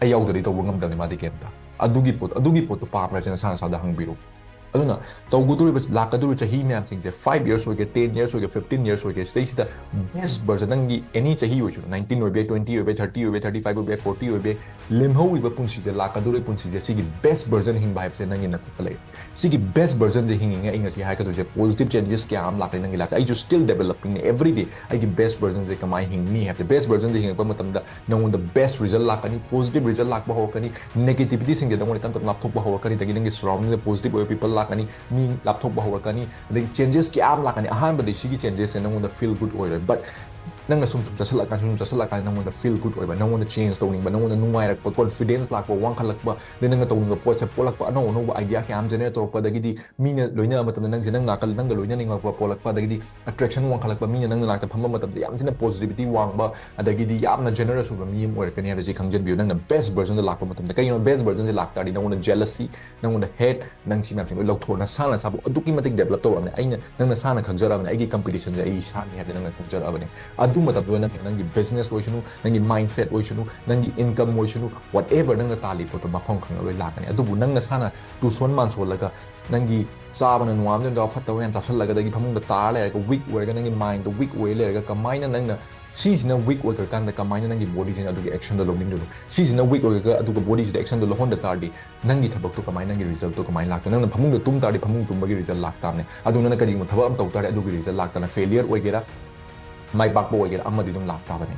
ꯑꯩ ꯌꯥꯎꯗ꯭ꯔꯗꯤ ꯇꯧꯕ ꯉꯝꯗꯕꯅꯤ ꯃꯥꯗꯤ ꯀꯩꯝꯇ"꯫ ꯑꯗꯨꯒꯤ ꯄꯣꯠ, ꯑꯗꯨꯒꯤ ꯄꯣꯠꯇꯣ ꯄꯥꯝꯕ꯭ꯔꯥ ꯍꯥꯏꯁꯦ ꯅꯁꯥ ꯅꯁꯥꯗ ꯍꯪꯕꯤꯔꯣ꯫ ꯑꯗꯨꯅ ꯇꯧꯒꯗꯧꯔꯤꯕ, ꯂꯥꯛꯀꯗꯧꯔꯤꯕ ꯆꯍꯤ ꯃꯌꯥꯝꯁꯤꯡꯁꯦ, five years ꯑꯣꯏꯒꯦꯔꯥ, ten years ꯑꯣꯏꯒꯦꯔꯥ, fifteen years ꯑꯣꯏꯒꯦꯔꯥ, ꯁꯤꯗꯩꯁꯤꯗ best version, ꯅꯪꯒꯤ any ꯆꯍꯤ ꯑꯣꯏꯁꯅꯨ, nineteen ꯑꯣꯏꯕ ꯌꯥꯏ, twenty ꯑꯣꯏꯕ ꯌꯥꯏ, thirty ꯑꯣꯏꯕ ꯌꯥꯏ, thirty five ꯑꯣꯏꯕ ꯌꯥꯏ, forty ꯑꯣꯏꯕ ꯌꯥꯏ, ꯂꯦꯝꯍꯧꯔꯤꯕ ꯄꯨꯟꯁꯤꯁꯦ, ꯂꯥꯛꯀꯗꯧꯔꯤꯕ ꯄꯨꯟꯁꯤꯁꯦ, ꯁꯤꯒꯤ best version ꯍꯤꯡꯕ ꯍꯥꯏꯕꯁꯦ ꯅꯪꯒꯤ ꯅꯈꯨꯠꯇ ꯂꯩ꯫ ꯁꯤꯒꯤ best version ꯁꯦ ꯍꯤꯡꯉꯤꯉꯩ ꯑꯩ ꯉꯁꯤ ꯍꯥꯏꯒꯗꯣꯏꯁꯦ positive changes ꯀꯌꯥ ꯑꯃ ꯂꯥꯛꯀꯅꯤ ꯅꯪꯒꯤ life ꯁꯦ꯫ ꯑꯩꯁꯨ still developing ꯅꯦ, every day ꯑꯩꯒꯤ best version ꯁꯦ ꯀꯃꯥꯏꯅ ꯍꯤꯡꯅꯤ ꯍꯥꯏꯕꯁꯦ꯫ Best version ꯁꯦ ꯍꯤꯡꯉꯛꯄ ꯃꯇꯝꯗ ꯅꯉꯣꯟꯗ best result ꯂꯥꯛꯀꯅꯤ, positive result ꯂꯥꯛꯄ ꯍꯧꯔꯛꯀꯅꯤ, negativity ꯁꯤꯡꯁꯦ ꯅꯉꯣꯟꯗ ꯇꯞ ꯇꯞꯅ ꯂꯥꯞꯊꯣꯛꯄ ꯍꯧꯔꯛꯀꯅꯤ, ꯑꯗꯒꯤ ꯅꯪꯒꯤ surrounding ꯗ positive ꯑꯣꯏꯕ people ꯂꯥꯛꯀꯅꯤ, ꯃꯤ ꯂꯥꯞꯊꯣꯛꯄ ꯍꯧꯔꯛꯀꯅꯤ, ꯑꯗꯒꯤ changes ꯀꯌꯥ ꯑꯃ ꯂꯥꯛꯀꯅꯤ꯫ ꯑꯍꯥꯟꯕꯗꯤ ꯁꯤꯒꯤ changes ꯁꯦ ꯅꯉꯣꯟꯗ feel good ꯑꯣꯏꯔꯣꯏ, but ꯅꯪꯅ ꯁꯨꯝ ꯁꯨꯝ ꯆꯠꯁꯤꯜꯂꯛꯀꯥꯟ, ꯁꯨꯝ ꯁꯨꯝ ꯆꯠꯁꯤꯜꯂꯛꯀꯥꯟ ꯅꯉꯣꯟꯗ feel good ꯑꯣꯏꯕ, ꯅꯉꯣꯟꯗ change ꯇꯧꯅꯤꯡꯕ, ꯅꯉꯣꯟꯗ ꯅꯨꯡꯉꯥꯏꯔꯛꯄ, confidence ꯂꯥꯛꯄ, ꯋꯥꯡꯈꯠꯂꯛꯄ, ꯑꯗꯩ ꯅꯪꯅ ꯇꯧꯅꯤꯡꯕ ꯄꯣꯠꯁꯦ ꯄꯣꯛꯂꯛꯄ, ꯑꯅꯧ ꯑꯅꯧꯕ idea ꯀꯌꯥ ꯑꯃ generate ꯇꯧꯔꯛꯄ, ꯑꯗꯒꯤꯗꯤ ꯃꯤꯅ ꯂꯣꯏꯅꯕ ꯃꯇꯝꯗ ꯅꯪꯁꯦ ꯅꯪ ꯅꯥꯀꯜ, ꯅꯪꯒ ꯂꯣꯏꯅꯅꯤꯡꯉꯛꯄ ꯄꯣꯛꯂꯛꯄ, ꯑꯗꯒꯤꯗꯤ attraction ꯋꯥꯡꯈꯠꯂꯛꯄ, ꯃꯤꯅ ꯅꯪ ꯅꯅꯥꯛꯇ ꯐꯝꯕ ꯃꯇꯝꯗ ꯌꯥꯝ ꯊꯤꯅ positivity ꯋꯥꯡꯕ, ꯑꯗꯒꯤꯗꯤ ꯌꯥꯝꯅ generous ꯑꯣꯏꯕ ꯃꯤ ꯑꯃ ꯑꯣꯏꯔꯛꯀꯅꯤ ꯍꯥꯏꯕꯁꯤ ꯈꯪꯖꯟꯕꯤꯌꯨ꯫ ꯅꯪꯅ best version ꯗ ꯂꯥꯛꯄ ꯃꯇꯝꯗ꯫ ꯀꯩꯒꯤꯅꯣ? Best version ꯁꯦ ꯂꯥꯛꯇꯥꯔꯗꯤ ꯅꯉꯣꯟꯗ jealousy, ꯅꯉꯣꯟꯗ hate, ꯅꯪ ꯁꯤ ꯃꯌꯥꯝꯁꯦ ꯂꯣꯏ ꯂꯧꯊꯣꯛꯑꯣ꯫ ꯅꯁꯥ ꯅꯁꯥꯕꯨ ꯑꯗꯨꯛꯀꯤ ꯃꯇꯤꯛ develop ꯇꯧꯔꯕꯅꯦ꯫ ꯑꯩꯅ, ꯅꯪ ꯅꯁꯥꯅ ꯈꯪꯖꯔꯕꯅꯦ, "ꯑꯩꯒꯤ competition ꯁꯦ ꯑꯩ ꯏꯁꯥꯅꯤ" ꯍꯥꯏꯕꯗꯤ ꯅꯪꯅ ꯈꯪꯖꯔꯛꯑꯕꯅꯦ꯫ ꯑꯗꯨ ꯃꯇꯝꯗꯨꯗ ꯅꯪ, ꯅꯪꯒꯤ business ꯑꯣꯏꯁꯅꯨ, ꯅꯪꯒꯤ mindset ꯑꯣꯏꯁꯅꯨ, ꯅꯪꯒꯤ income ꯑꯣꯏꯁꯅꯨ, whatever ꯅꯪꯅ ꯇꯥꯜꯂꯤ ꯄꯣꯠꯇꯣ ꯃꯐꯝ ꯈꯪꯅ ꯂꯣꯏ ꯂꯥꯛꯀꯅꯤ꯫ ꯑꯗꯨꯕꯨ ꯅꯪ ꯅꯁꯥꯅ ꯇꯨꯁꯣꯟ ꯃꯥꯟꯁꯣꯜꯂꯒ, ꯅꯪꯒꯤ ꯆꯥꯕꯅ ꯅꯣꯡꯉꯥꯟꯕꯗ ꯐꯠꯇꯕ ꯃꯌꯥꯝ ꯆꯥꯁꯤꯜꯂꯒ, ꯑꯗꯒꯤ ꯐꯃꯨꯡꯗ ꯇꯥꯔ ꯂꯩꯔꯒ, weak ꯑꯣꯏꯔꯒ, ꯅꯪꯒꯤ mind ꯗꯣ weak ꯑꯣꯏ ꯂꯩꯔꯒ, ꯀꯃꯥꯏꯅ ꯅꯪꯅ ꯁꯤꯁꯤꯅ weak ꯑꯣꯏꯈ꯭ꯔꯀꯥꯟꯗ ꯀꯃꯥꯏꯅ ꯅꯪꯒꯤ body ꯁꯤꯅ ꯑꯗꯨꯒꯤ action ꯗꯣ ꯂꯧꯅꯤꯡꯗꯣꯏꯅꯣ? ꯁꯤꯁꯤꯅ weak ꯑꯣꯏꯔꯒ ꯑꯗꯨꯒ body ꯁꯤꯗ action ꯗꯣ ꯂꯧꯍꯟꯗ ꯇꯥꯔꯗꯤ, ꯅꯪꯒꯤ ꯊꯕꯛꯇꯣ ꯀꯃꯥꯏꯅ, ꯅꯪꯒꯤ result ꯇꯣ ꯀꯃꯥꯏꯅ ꯂꯥꯛꯇꯣꯏꯅꯣ? ꯅꯪꯅ ꯐꯃꯨꯡꯗ ꯇꯨꯝ ꯇꯥꯔꯗꯤ ꯐꯃꯨꯡ ꯇꯨꯝꯕꯒꯤ result ꯂꯥꯛꯇꯥꯕꯅꯦ꯫ ꯑꯗꯨ ꯅꯪꯅ ꯀꯔꯤꯒꯨꯝꯕ ꯊꯕꯛ ꯑꯃ ꯇꯧ ꯇꯥꯔꯗꯤ ꯑꯗꯨꯒꯤ result ꯂꯥꯛꯇꯅ, failure ꯑꯣꯏꯒꯦꯔꯥ, ꯃꯥꯏ ꯄꯥꯛꯄ ꯑꯣꯏꯒꯦꯔꯥ, ꯑꯃꯗꯤ ꯑꯗꯨꯝ ꯂꯥꯛꯇꯥꯕꯅꯦ꯫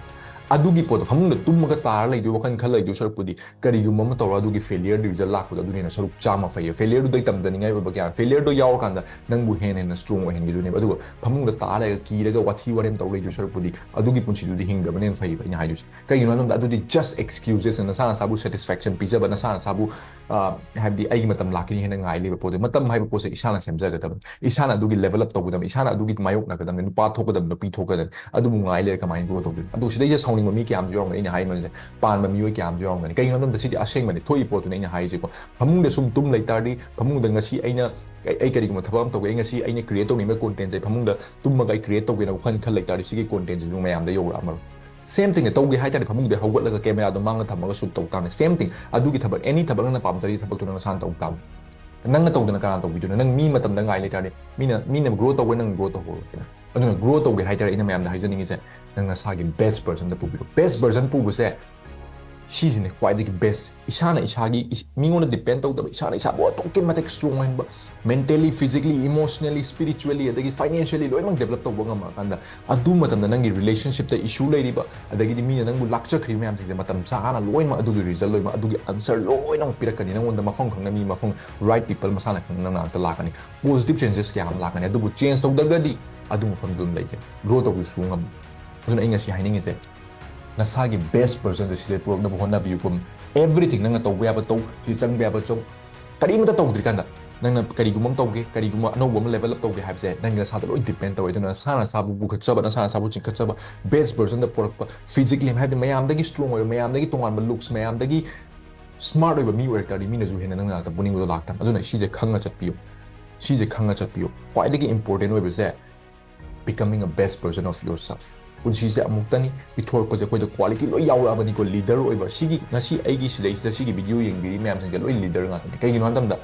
ꯑꯗꯨꯒꯤ ꯄꯣꯠꯇꯣ, ꯐꯃꯨꯡꯗ ꯇꯨꯝꯃꯒ ꯇꯥꯔ ꯂꯩꯗꯣꯏ, ꯋꯥꯈꯜ ꯈꯜ ꯂꯩꯗꯣꯏ ꯁꯔꯨꯛꯄꯨꯗꯤ, ꯀꯔꯤꯒꯨꯝꯕ ꯑꯃ ꯇꯧꯔꯒ ꯑꯗꯨꯒꯤ failure ꯗ result ꯂꯥꯛꯄꯗꯣ, ꯑꯗꯨꯅ ꯍꯦꯟꯅ ꯁꯔꯨꯛ ꯆꯥꯝꯃ ꯐꯩꯌꯦ꯫ Failure ꯗꯨꯗꯩ ꯇꯝꯖꯅꯤꯡꯉꯥꯏ ꯑꯣꯏꯕ ꯀꯌꯥ, failure ꯗꯣ ꯌꯥꯎꯔꯀꯥꯟꯗ ꯅꯪꯕꯨ ꯍꯦꯟꯅ ꯍꯦꯟꯅ strong ꯑꯣꯏꯍꯟꯈꯤꯗꯣꯏꯅꯦꯕ꯫ ꯑꯗꯨꯒ ꯐꯃꯨꯡꯗ ꯇꯥꯔ ꯂꯩꯔꯒ ꯀꯤꯔꯒ ꯋꯥꯊꯤ ꯋꯥꯔꯦꯝ ꯇꯧ ꯂꯩꯗꯣꯏ ꯁꯔꯨꯛꯄꯨꯗꯤ, ꯑꯗꯨꯒꯤ ꯄꯨꯟꯁꯤꯗꯨꯗꯤ ꯍꯤꯡꯗꯕꯅ ꯍꯦꯟꯅ ꯐꯩꯌꯦꯕ ꯑꯩꯅ ꯍꯥꯏꯗꯣꯏꯁꯦ꯫ ꯀꯩꯒꯤꯅꯣ ꯍꯥꯏꯕ ꯃꯇꯝꯗ ꯑꯗꯨꯗꯤ just excuses, ꯅꯁꯥ ꯅꯁꯥꯕꯨ satisfaction ꯄꯤꯖꯕ, ꯅꯁꯥ ꯅꯁꯥꯕꯨ, ꯑ, ꯍꯥꯏꯕꯗꯤ ꯑꯩꯒꯤ ꯃꯇꯝ ꯂꯥꯛꯈꯤꯅꯤ ꯍꯥꯏꯅ ꯉꯥꯏ ꯂꯩꯕ ꯄꯣꯠꯇꯣ꯫ ꯃꯇꯝ ꯍꯥꯏꯕ ꯄꯣꯠꯁꯦ ꯏꯁꯥꯅ ꯁꯦꯝꯖꯒꯗꯕꯅꯤ, ꯏꯁꯥꯅ ꯑꯗꯨꯒꯤ level up ꯇꯧꯒꯗꯕꯅꯤ, ꯏꯁꯥꯅ ꯑꯗꯨꯒꯤ ꯃꯥꯌꯣꯛꯅꯒꯗꯕꯅꯤ, ꯅꯨꯄꯥ ꯊꯣꯛꯀꯗꯕꯅꯤ, ꯅꯨꯄꯤ ꯊꯣꯛꯀꯗꯕꯅꯤ꯫ ꯑꯗꯨꯕꯨ ꯉꯥꯏ ꯂꯩꯔ ꯀꯃꯥꯏꯅ grow ꯇꯧꯗꯣꯏꯅꯣ? ꯑꯗꯨ ꯁꯤꯗꯩꯗ ꯁꯥꯎꯅꯤꯡꯕ ꯃꯤ ꯀꯌꯥꯝꯁꯨ ꯌꯥꯎꯔꯝꯒꯅꯤ, ꯑꯩꯅ ꯍꯥꯏꯔꯤꯕꯁꯦ, ꯄꯥꯟꯕ ꯃꯤꯑꯣꯏ ꯀꯌꯥꯝꯁꯨ ꯌꯥꯎꯔꯝꯒꯅꯤ꯫ ꯀꯩꯒꯤꯅꯣ ꯍꯥꯏꯕ ꯃꯇꯝꯗ ꯁꯤꯗꯤ ꯑꯁꯦꯡꯕꯅꯤ, ꯊꯣꯛꯏ ꯄꯣꯠꯇꯨꯅꯤ ꯑꯩꯅ ꯍꯥꯏꯔꯤꯁꯦꯀꯣ꯫ ꯐꯃꯨꯡꯗ ꯁꯨꯝ ꯇꯨꯝ ꯂꯩꯇꯥꯔꯗꯤ, ꯐꯃꯨꯡꯗ ꯉꯁꯤ ꯑꯩꯅ, ꯑꯩ, ꯑꯩ ꯀꯔꯤꯒꯨꯝꯕ ꯊꯕꯛ ꯑꯃ ꯇꯧꯒꯦ, ꯑꯩ ꯉꯁꯤ ꯑꯩꯅ create ꯇꯧꯅꯤꯡꯕ content ꯁꯦ ꯐꯃꯨꯡꯗ ꯇꯨꯝꯃꯒ ꯑꯩ create ꯇꯧꯒꯦꯅ ꯋꯥꯈꯜ ꯈꯜ ꯂꯩꯇꯥꯔꯗꯤ, ꯁꯤꯒꯤ content ꯁꯤꯁꯨ ꯃꯌꯥꯝꯗ ꯌꯧꯔꯛꯑꯝꯃꯔꯣꯏ꯫ Same thing ꯅꯦ, ꯇꯧꯒꯦ ꯍꯥꯏꯇꯥꯔꯗꯤ ꯐꯃꯨꯡꯗ ꯍꯧꯒꯠꯂꯒ camera ꯗꯣ ꯃꯥꯡꯗ ꯊꯝꯃꯒ shoot ꯇꯧ ꯇꯥꯕꯅꯤ꯫ Same thing, ꯑꯗꯨꯒꯤ ꯊꯕꯛ, any ꯊꯕꯛ ꯅꯪꯅ ꯄꯥꯝꯖꯔꯤꯕ ꯊꯕꯛꯇꯣ ꯅꯪ ꯅꯁꯥꯅ ꯇꯧ ꯇꯥꯕꯅꯤ꯫ ꯅꯪꯅ ꯇꯧꯗꯅ ꯀꯅꯥꯅ ꯇꯧꯕꯤꯗꯣꯏꯅꯣ? ꯅꯪ ꯃꯤ ꯃꯇꯝꯗ ꯉꯥꯏ ꯂꯩꯇꯥꯔꯗꯤ, ꯃꯤꯅ, ꯃꯤꯅ grow ꯇꯧꯕ, ꯅꯪ grow ꯇꯧꯍꯧꯔꯣꯏ꯫ ꯑꯗꯨꯅ grow ꯇꯧꯒꯦ ꯍꯥꯏꯇꯥꯔꯗꯤ ꯑꯩꯅ ꯃꯌꯥꯝꯗ ꯍꯥꯏꯖꯅꯤꯡꯉꯤꯁꯦ, ꯅꯪ ꯅꯁꯥꯒꯤ best version ꯗ ꯄꯨꯕꯤꯔꯣ꯫ Best version ꯄꯨꯕꯁꯦ ꯁꯤꯁꯤꯅꯦ ꯈ꯭ꯋꯥꯏꯗꯒꯤ best꯫ ꯏꯁꯥꯅ ꯏꯁꯥꯒꯤ, ꯏꯁ-, ꯃꯤꯉꯣꯟꯗ depend ꯇꯧꯗꯕ, ꯏꯁꯥꯅ ꯏꯁꯥꯕꯨ ꯑꯗꯨꯛꯀꯤ ꯃꯇꯤꯛ strong ꯑꯣꯏꯍꯟꯕ, mentally, physically, emotionally, spiritually, ꯑꯗꯒꯤ financially ꯂꯣꯏꯅꯃꯛ develop ꯇꯧꯕ ꯉꯝꯃꯀꯥꯟꯗ, ꯑꯗꯨ ꯃꯇꯝꯗ ꯅꯪꯒꯤ relationship ꯇ issue ꯂꯩꯔꯤꯕ, ꯑꯗꯒꯤꯗꯤ ꯃꯤꯅ ꯅꯪꯕꯨ ꯂꯥꯛꯆꯈ꯭ꯔꯤꯕ ꯃꯌꯥꯝꯁꯤꯡꯁꯦ ꯃꯇꯝ ꯆꯥꯅ ꯂꯣꯏꯅꯃꯛ ꯑꯗꯨꯒꯤ result ꯂꯣꯏꯅꯃꯛ, ꯑꯗꯨꯒꯤ answer ꯂꯣꯏꯅꯃꯛ ꯄꯤꯔꯛꯀꯅꯤ꯫ ꯅꯪꯉꯣꯟꯗ ꯃꯐꯝ ꯈꯪꯅ ꯃꯤ, ꯃꯐꯝ, right people ꯃꯁꯥꯅ ꯈꯪꯅ ꯅꯪ ꯅꯥꯛꯇ ꯂꯥꯛꯀꯅꯤ꯫ Positive changes ꯀꯌꯥ ꯑꯃ ꯂꯥꯛꯀꯅꯤ꯫ ꯑꯗꯨꯕꯨ change ꯇꯧꯗ꯭ꯔꯒꯗꯤ ꯑꯗꯨ ꯃꯐꯝꯗꯨ ꯑꯗꯨꯝ ꯂꯩꯒꯅꯤ꯫ Grow ꯇꯧꯕꯁꯨ ꯉꯝꯃꯤ꯫ ꯑꯗꯨꯅ ꯑꯩ ꯉꯁꯤ ꯍꯥꯏꯅꯤꯡꯉꯤꯁꯦ, ꯅꯁꯥꯒꯤ best version ꯗꯨ ꯁꯤꯗ ꯄꯨꯔꯛꯅꯕ ꯍꯣꯠꯅꯕꯤꯌꯨ꯫ ꯀꯨꯝ, everything ꯅꯪꯅ ꯇꯧꯕ ꯌꯥꯕ ꯇꯧ, ꯁꯤ ꯆꯪꯕ ꯌꯥꯕ ꯆꯪ, ꯀꯔꯤꯃꯇ ꯇꯧꯗ꯭ꯔꯤꯀꯥꯟꯗ ꯅꯪꯅ ꯀꯔꯤꯒꯨꯝꯕ ꯑꯃ ꯇꯧꯒꯦ, ꯀꯔꯤꯒꯨꯝꯕ ꯑꯅꯧꯕ ꯑꯃ level up ꯇꯧꯒꯦ ꯍꯥꯏꯕꯁꯦ ꯅꯪ ꯅꯁꯥꯗ ꯂꯣꯏ depend ꯇꯧꯋꯦ꯫ ꯑꯗꯨꯅ ꯅꯁꯥ ꯅꯁꯥꯕꯨ ꯄꯨꯈꯠꯆꯕ, ꯅꯁꯥ ꯅꯁꯥꯕꯨ ꯆꯤꯡꯈꯠꯆꯕ, best version ꯗ ꯄꯨꯔꯛꯄ, physically ꯍꯥꯏꯕꯗꯤ ꯃꯌꯥꯝꯗꯒꯤ strong ꯑꯣꯏꯕ, ꯃꯌꯥꯝꯗꯒꯤ ꯇꯣꯉꯥꯟꯕ looks, ꯃꯌꯥꯝꯗꯒꯤ smart ꯑꯣꯏꯕ ꯃꯤ ꯑꯣꯏꯔꯛ ꯇꯥꯔꯗꯤ ꯃꯤꯅꯁꯨ ꯍꯦꯟꯅ ꯅꯪ ꯅꯥꯛꯇ ꯄꯨꯅꯤꯡꯕꯗꯣ ꯂꯥꯛꯇꯕꯅꯤ꯫ ꯑꯗꯨꯅ ꯁꯤꯁꯦ ꯈꯪꯅ ꯆꯠꯄꯤꯌꯨ, ꯁꯤꯁꯦ ꯈꯪꯅ ꯆꯠꯄꯤꯌꯨ꯫ ꯈ꯭ꯋꯥꯏꯗꯒꯤ important ꯑꯣꯏꯕꯁꯦ, becoming a best version of yourself꯫ ꯄꯨꯟꯁꯤꯁꯦ ꯑꯃꯨꯛꯇꯅꯤ, ꯄꯤꯊꯣꯔꯛꯄꯁꯦ ꯑꯩꯈꯣꯏꯗ quality ꯂꯣꯏ ꯌꯥꯎꯔꯛꯑꯕꯅꯤꯀꯣ꯫ Leader ꯑꯣꯏꯕ, ꯁꯤꯒꯤ, ꯉꯁꯤ ꯑꯩꯒꯤ ꯁꯤꯗꯩꯁꯤꯗ ꯁꯤꯒꯤ video ꯌꯦꯡꯕꯤꯔꯤ ꯃꯌꯥꯝꯁꯤꯡꯁꯦ ꯂꯣꯏ leader ꯉꯥꯛꯇꯅꯤ꯫ ꯀꯩꯒꯤꯅꯣ ꯍꯥꯏꯕ ꯃꯇꯝꯗ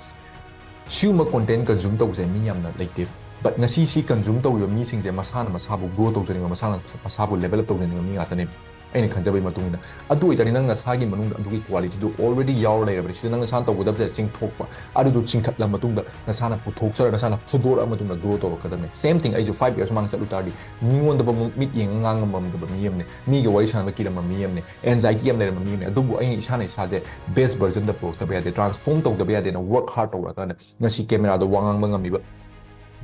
ꯁꯤꯒꯨꯝꯕ content consume ꯇꯧꯕꯁꯦ ꯃꯤ ꯌꯥꯝꯅ ꯂꯩꯇꯦ꯫ But ꯉꯁꯤ ꯁꯤ consume ꯇꯧꯔꯤꯕ ꯃꯤꯁꯤꯡꯁꯦ ꯃꯁꯥꯅ ꯃꯁꯥꯕꯨ grow ꯇꯧꯖꯅꯤꯡꯕ, ꯃꯁꯥꯅ ꯃꯁꯥꯕꯨ level up ꯇꯧꯖꯅꯤꯡꯕ ꯃꯤ ꯉꯥꯛꯇꯅꯦ꯫ ꯑꯩꯅ ꯈꯟꯖꯕꯒꯤ ꯃꯇꯨꯡ ꯏꯟꯅ꯫ ꯑꯗꯨ ꯑꯣꯏꯇꯥꯔꯗꯤ ꯅꯪ ꯅꯁꯥꯒꯤ ꯃꯅꯨꯡꯗ ꯑꯗꯨꯒꯤ quality ꯗꯨ already ꯌꯥꯎꯔ ꯂꯩꯔꯕꯅꯤ꯫ ꯁꯤꯗ ꯅꯪ ꯅꯁꯥꯅ ꯇꯧꯒꯗꯕꯁꯦ ꯆꯤꯡꯊꯣꯛꯄ, ꯑꯗꯨꯗꯨ ꯆꯤꯡꯈꯠꯂ ꯃꯇꯨꯡꯗ ꯅꯁꯥꯅ ꯄꯨꯊꯣꯛꯆꯔ, ꯅꯁꯥꯅ ꯐꯨꯗꯣꯔꯛꯑ ꯃꯇꯨꯡꯗ grow ꯇꯧꯔꯛꯀꯗꯕꯅꯤ꯫ Same thing, ꯑꯩꯁꯨ five years ꯃꯃꯥꯡ ꯆꯠꯂꯨ ꯇꯥꯔꯗꯤ ꯃꯤꯉꯣꯟꯗꯐꯥꯎ ꯃꯤꯠ ꯌꯦꯡꯉ ꯉꯥꯡꯉꯝꯗꯕ ꯃꯤ ꯑꯃꯅꯤ, ꯃꯤꯒ ꯋꯥꯔꯤ ꯁꯥꯟꯅꯕ ꯀꯤꯔꯝꯕ ꯃꯤ ꯑꯃꯅꯤ, anxiety ꯌꯥꯝ ꯂꯩꯔꯝꯕ ꯃꯤ ꯑꯃꯅꯤ꯫ ꯑꯗꯨꯕꯨ ꯑꯩꯅ ꯏꯁꯥꯅ ꯏꯁꯥꯁꯦ best version ꯗ ꯄꯨꯔꯛꯇꯕ ꯌꯥꯗꯦ, transform ꯇꯧꯗꯕ ꯌꯥꯗꯦꯅ work hard ꯇꯧꯔꯀꯥꯟꯗ ꯉꯁꯤ camera ꯗ ꯋꯥ ꯉꯥꯡꯕ ꯉꯝꯃꯤꯕ,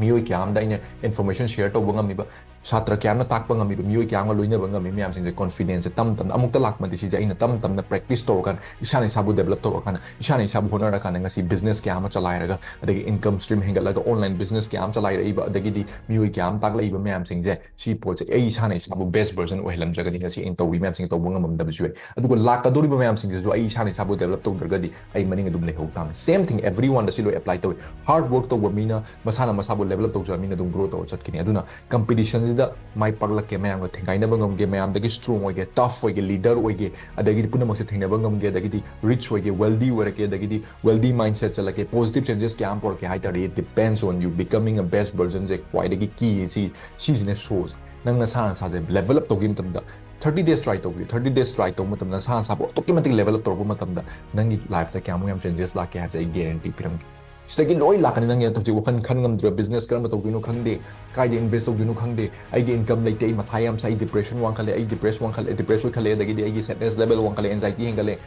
ꯃꯤꯑꯣꯏ ꯀꯌꯥ ꯑꯃꯗ ꯑꯩꯅ information share ꯇꯧꯕ ꯉꯝꯃꯤꯕ, ꯁꯥꯇ꯭ꯔ ꯀꯌꯥ ꯑꯃꯅ ꯇꯥꯛꯄ ꯉꯝꯃꯤꯕ, ꯃꯤꯑꯣꯏ ꯀꯌꯥ ꯑꯃꯒ ꯂꯣꯏꯅꯕ ꯉꯝꯃꯤ ꯃꯌꯥꯝꯁꯤꯡꯁꯦ confidence ꯁꯦ ꯇꯞ ꯇꯞꯅ ꯑꯃꯨꯛꯇ ꯂꯥꯛꯄ ꯅꯠꯇꯦ꯫ ꯁꯤꯁꯦ ꯑꯩꯅ ꯇꯞ ꯇꯞꯅ practice ꯇꯧꯔꯀꯥꯟꯗ, ꯏꯁꯥꯅ ꯏꯁꯥꯕꯨ develop ꯇꯧꯔꯀꯥꯟꯗ, ꯏꯁꯥꯅ ꯏꯁꯥꯕꯨ ꯍꯣꯠꯅꯔꯀꯥꯟꯗ ꯉꯁꯤ business ꯀꯌꯥ ꯑꯃ ꯆꯂꯥꯏꯔꯒ, ꯑꯗꯒꯤ income stream ꯍꯦꯟꯒꯠꯂꯒ, online business ꯀꯌꯥ ꯑꯃ ꯆꯂꯥꯏꯔꯛꯏꯕ, ꯑꯗꯒꯤꯗꯤ ꯃꯤꯑꯣꯏ ꯀꯌꯥ ꯑꯃ ꯇꯥꯛꯂꯛꯏꯕ ꯃꯌꯥꯝꯁꯤꯡꯁꯦ, ꯁꯤ ꯄꯣꯠꯁꯦ ꯑꯩ ꯏꯁꯥꯅ ꯏꯁꯥꯕꯨ best version ꯑꯣꯏꯍꯜꯂꯝꯗ꯭ꯔꯒꯗꯤ ꯉꯁꯤ ꯑꯩꯅ ꯇꯧꯔꯤ ꯃꯌꯥꯝꯁꯤꯡꯁꯦ ꯇꯧꯕ ꯉꯝꯃꯝꯗꯕꯁꯨ ꯌꯥꯏ꯫ ꯑꯗꯨꯒ ꯂꯥꯛꯀꯗꯧꯔꯤꯕ ꯃꯌꯥꯝꯁꯤꯡꯁꯤꯁꯨ ꯑꯩ ꯏꯁꯥꯅ ꯏꯁꯥꯕꯨ develop ꯇꯧꯗ꯭ꯔꯒꯗꯤ ꯑꯩ ꯃꯅꯤꯡ ꯑꯗꯨꯝ ꯂꯩꯍꯧ ꯇꯥꯕꯅꯤ꯫ Same thing, everyone ꯗ ꯁꯤ ꯂꯣꯏ apply ꯇꯧꯏ꯫ Hard work ꯇꯧꯕ ꯃꯤꯅ ꯃꯁꯥꯅ ꯃꯁꯥꯕꯨ develop ꯇꯧꯖꯔ ꯃꯤꯅ ꯑꯗꯨꯝ grow ꯇꯧꯔ ꯆꯠꯈꯤꯅꯤ꯫ ꯑꯗꯨꯅ competition ꯁꯤꯗ ꯃꯥꯏ ꯄꯥꯛꯂꯛꯀꯦ, ꯃꯌꯥꯝꯒ ꯊꯦꯡꯒꯥꯏꯅꯕ ꯉꯝꯒꯦ, ꯃꯌꯥꯝꯗꯒꯤ strong ꯑꯣꯏꯒꯦ, tough ꯑꯣꯏꯒꯦ, leader ꯑꯣꯏꯒꯦ, ꯑꯗꯒꯤꯗꯤ ꯄꯨꯝꯅꯃꯛꯁꯦ ꯊꯦꯡꯅꯕ ꯉꯝꯒꯦ, ꯑꯗꯒꯤꯗꯤ rich ꯑꯣꯏꯒꯦ, wealthy ꯑꯣꯏꯔꯛꯀꯦ, ꯑꯗꯒꯤꯗꯤ wealthy mindset ꯆꯠꯂꯛꯀꯦ, positive changes ꯀꯌꯥ ꯑꯃ ꯄꯨꯔꯛꯀꯦ ꯍꯥꯏ ꯇꯥꯔꯗꯤ, it depends on you becoming a best version ꯁꯦ ꯈ꯭ꯋꯥꯏꯗꯒꯤ key ꯁꯤ, ꯁꯤꯁꯤꯅ source꯫ ꯅꯪ ꯅꯁꯥ ꯅꯁꯥꯁꯦ level up ꯇꯧꯈꯤꯕ ꯃꯇꯝꯗ, thirty days try ꯇꯧꯕꯤꯌꯨ꯫ Thirty days try ꯇꯧꯕ ꯃꯇꯝꯗ ꯅꯁꯥ ꯅꯁꯥꯕꯨ ꯑꯗꯨꯛꯀꯤ ꯃꯇꯤꯛ level up ꯇꯧꯔꯛꯄ ꯃꯇꯝꯗ ꯅꯪꯒꯤ life ꯇ ꯀꯌꯥꯃꯨꯛ ꯌꯥꯝ changes ꯂꯥꯛꯀꯦ ꯍꯥꯏꯕꯁꯦ ꯑꯩ guarantee ꯄꯤꯔꯝꯒꯦ꯫ ꯁꯤꯗꯒꯤ ꯂꯣꯏ ꯂꯥꯛꯀꯅꯤ꯫ ꯅꯪꯒꯤ ꯍꯧꯖꯤꯛ ꯋꯥꯈꯜ ꯈꯟ ꯉꯝꯗ꯭ꯔꯦ, business ꯀꯔꯝꯕ ꯇꯧꯗꯣꯏꯅꯣ ꯈꯪꯗꯦ, ꯀꯥꯏꯗ invest ꯇꯧꯗꯣꯏꯅꯣ ꯈꯪꯗꯦ, ꯑꯩꯒꯤ income ꯂꯩꯇꯦ, ꯑꯩ ꯃꯊꯥ ꯌꯥꯝ ꯁꯥꯏ, depression ꯋꯥꯡꯈꯠꯂꯦ, ꯑꯩ depress ꯋꯥꯡꯈꯠꯂꯦ, depress ꯑꯣꯏꯈꯠꯂꯦ, ꯑꯗꯒꯤꯗꯤ ꯑꯩꯒꯤ sadness level ꯋꯥꯡꯈꯠꯂꯦ, anxiety ꯍꯦꯟꯒꯠꯂꯦ꯫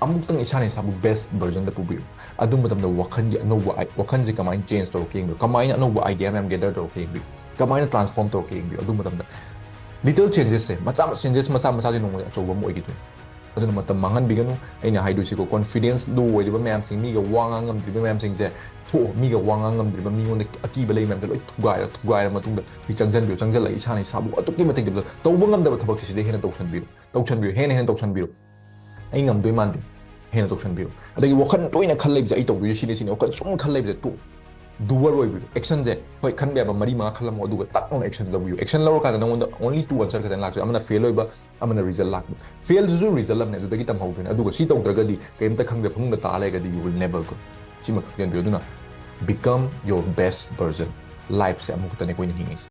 ꯑꯃꯨꯛꯇꯪ ꯏꯁꯥꯅ ꯏꯁꯥꯕꯨ best version ꯗ ꯄꯨꯕꯤꯌꯨ꯫ ꯑꯗꯨ ꯃꯇꯝꯗ ꯋꯥꯈꯜꯒꯤ ꯑꯅꯧꯕ i-, ꯋꯥꯈꯜꯁꯦ ꯀꯃꯥꯏꯅ change ꯇꯧꯔꯛꯀꯦ ꯌꯦꯡꯕꯤꯌꯨ, ꯀꯃꯥꯏꯅ ꯑꯅꯧꯕ idea ꯃꯌꯥꯝ gather ꯇꯧꯔꯛꯀꯦ ꯌꯦꯡꯕꯤꯌꯨ, ꯀꯃꯥꯏꯅ transform ꯇꯧꯔꯛꯀꯦ ꯌꯦꯡꯕꯤꯌꯨ꯫ ꯑꯗꯨ ꯃꯇꯝꯗ little changes ꯁꯦ, ꯃꯆꯥ ꯃꯆꯥ, changes ꯃꯆꯥ ꯃꯆꯥꯁꯦ ꯅꯣꯡꯃꯗ ꯑꯆꯧꯕ ꯑꯃ ꯑꯣꯏꯈꯤꯗꯣꯏꯅꯤ꯫ ꯑꯗꯨꯅ ꯃꯇꯝ ꯃꯥꯡꯍꯟꯕꯤꯒꯅꯨ꯫ ꯑꯩꯅ ꯍꯥꯏꯗꯣꯏꯁꯤꯀꯣ, confidence low ꯑꯣꯏꯔꯤꯕ ꯃꯌꯥꯝꯁꯤꯡ, ꯃꯤꯒ ꯋꯥ ꯉꯥꯡ ꯉꯝꯗ꯭ꯔꯤꯕ ꯃꯌꯥꯝꯁꯤꯡꯁꯦ ꯊꯣꯛꯑꯣ꯫ ꯃꯤꯒ ꯋꯥ ꯉꯥꯡ ꯉꯝꯗ꯭ꯔꯤꯕ, ꯃꯤꯉꯣꯟꯗ ꯑꯀꯤꯕ ꯂꯩꯕ ꯃꯌꯥꯝꯁꯦ ꯂꯣꯏ ꯊꯨꯒꯥꯏꯔ, ꯊꯨꯒꯥꯏꯔ ꯃꯇꯨꯡꯗ ꯁꯤ ꯆꯪꯁꯤꯟꯕꯤꯌꯨ꯫ ꯆꯪꯁꯤꯜꯂꯒ ꯏꯁꯥꯅ ꯏꯁꯥꯕꯨ ꯑꯗꯨꯛꯀꯤ ꯃꯇꯤꯛ develop ꯇꯧꯕ ꯉꯝꯗꯕ ꯊꯕꯛꯁꯦ ꯁꯤꯗꯩ ꯍꯦꯟꯅ ꯇꯧꯁꯟꯕꯤꯌꯨ, ꯇꯧꯁꯟꯕꯤꯌꯨ, ꯍꯦꯟꯅ ꯍꯦꯟꯅ ꯇꯧꯁꯟꯕꯤꯌꯨ꯫ ꯑꯩ ꯉꯝꯗꯣꯏ ꯃꯥꯟꯗꯦ, ꯍꯦꯟꯅ ꯇꯧꯁꯟꯕꯤꯌꯨ꯫ ꯑꯗꯒꯤ ꯋꯥꯈꯜ ꯇꯣꯏꯅ ꯈꯜ ꯂꯩꯕꯁꯦ, "ꯑꯩ ꯇꯧꯗꯣꯏꯁꯦ ꯁꯤꯅꯤ, ꯁꯤꯅꯤ", ꯋꯥꯈꯜ ꯁꯨꯝ ꯈꯜ ꯂꯩꯕꯁꯦ ꯇꯣꯛ꯫ Doer ꯑꯣꯏꯕꯤꯌꯨ꯫ Action ꯁꯦ, ꯍꯣꯏ, ꯈꯟꯕ ꯌꯥꯕ ꯃꯔꯤ ꯃꯉꯥ ꯈꯜꯂꯝꯃꯣ, ꯑꯗꯨꯒ ꯇꯛ ꯂꯥꯎꯅ action ꯂꯧꯕꯤꯌꯨ꯫ Action ꯂꯧꯔꯀꯥꯟꯗ ꯅꯉꯣꯟꯗ only two answer ꯈꯛꯇꯪ ꯂꯥꯛꯆꯩ, ꯑꯃꯅ fail ꯑꯣꯏꯕ, ꯑꯃꯅ result ꯂꯥꯛꯄ꯫ Fail ꯗꯨꯁꯨ result ꯑꯃꯅꯦ, ꯑꯗꯨꯗꯒꯤ ꯇꯝꯍꯧꯗꯣꯏꯅꯦ꯫ ꯑꯗꯨꯒ ꯁꯤ ꯇꯧꯗ꯭ꯔꯒꯗꯤ, ꯀꯩꯝꯇ ꯈꯪꯗ꯭ꯔꯦ, ꯐꯃꯨꯡꯗ ꯇꯥ ꯂꯩꯔꯒꯗꯤ, you will never grow꯫ ꯁꯤꯃ ꯈꯪꯖꯟꯕꯤꯌꯨ꯫ ꯑꯗꯨꯅ, become your best version꯫ Life ꯁꯦ ꯑꯃꯨꯛꯈꯛꯇꯅꯦ ꯑꯩꯈꯣꯏꯅ ꯍꯤꯡꯉꯤꯁꯦ꯫